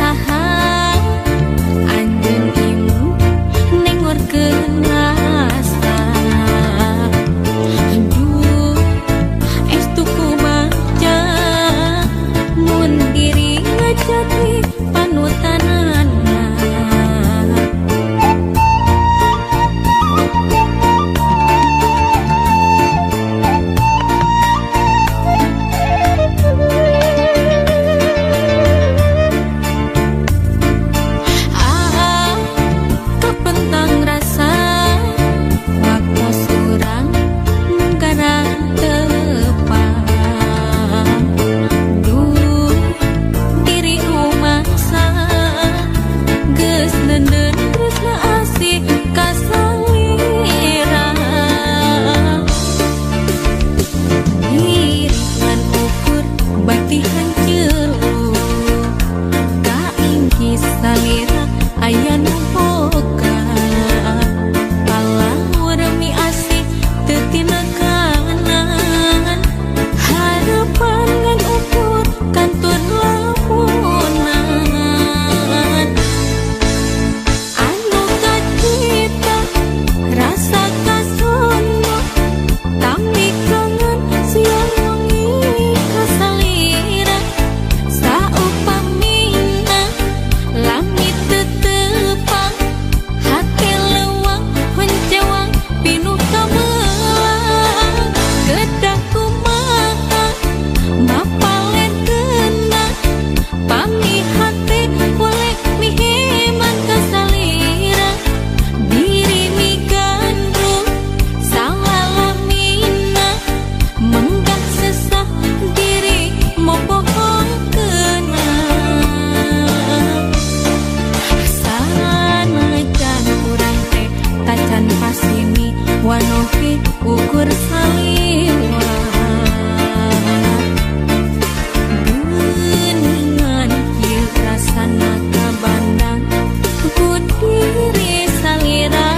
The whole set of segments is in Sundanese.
saha anjeun imu nengorkeun rasa. Duh estu kumaha mun diri ngajadi panutanana. Kapentang rasa waktos urang munggaran tepang. Duh diri rumasa geus neundeun tresna asih ka salira. Diri ngan ukur bakti hanceuluk kaingkis salira aya nu boga. Palawur mi asih teu tinakanan harapan ngan ukur kantun lamunan. Anu kacita rasa kasono tami kangen siang wengi ka salira. Saupamina lami teu tepang hate leuwang honcewang pinuh kamelang. Kedah kumaha mapalerkeunna pami hate boleh miheman ka salira. Diri migandrung salalamina menggah sesah diri mopohongkeunna. Sanajan urang teh tacan pasimi wanohi ukur saliwat. Geuningan kieu rasana kabandang ku diri salira.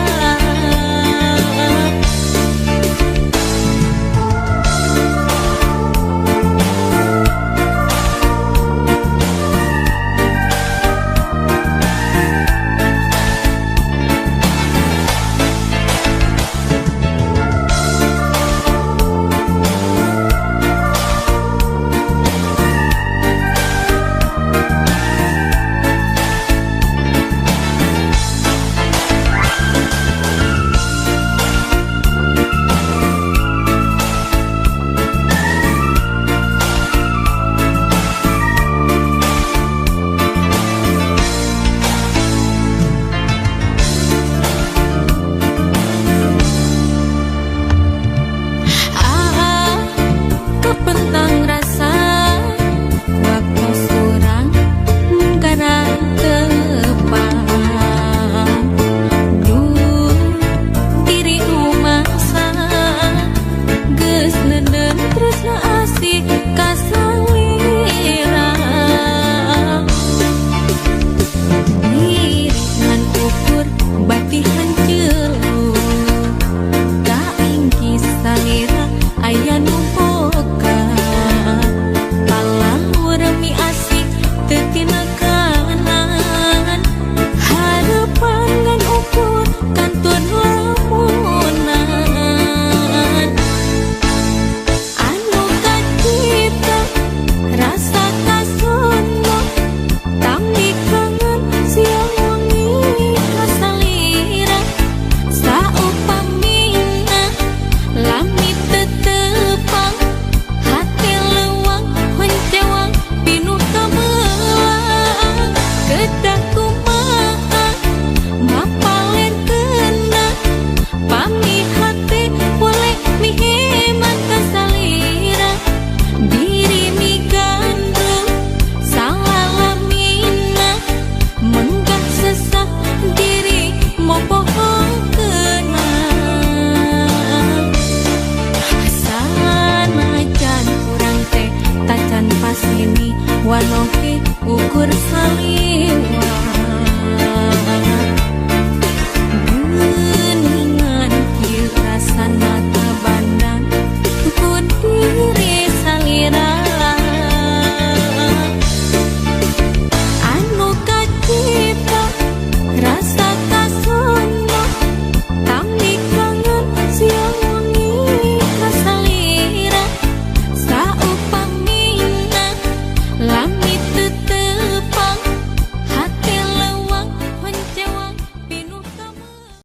Kapentang rasa waktos urang munggaran tepang. Duh diri rumasa geus neundeun tresna asih ka salira. Diri ngan ukur bakti hanceuluk kaingkis salira aya nu boga. Palawur mi asih teu tinakanan harapan ngan ukur kantun lamunan. Anu kacita rasa kasono tami kangen siang wengi ka salira. Saupamina lami teu tepang hate leuwang honcewang pinuh kamelang. Kedah kumaha mapalerkeunna pami hate boleh miheman ka salira. Diri migandrung salalamina menggah sesah diri mopohongkeunna. Sanajan urang teh tacan pasimi wanohi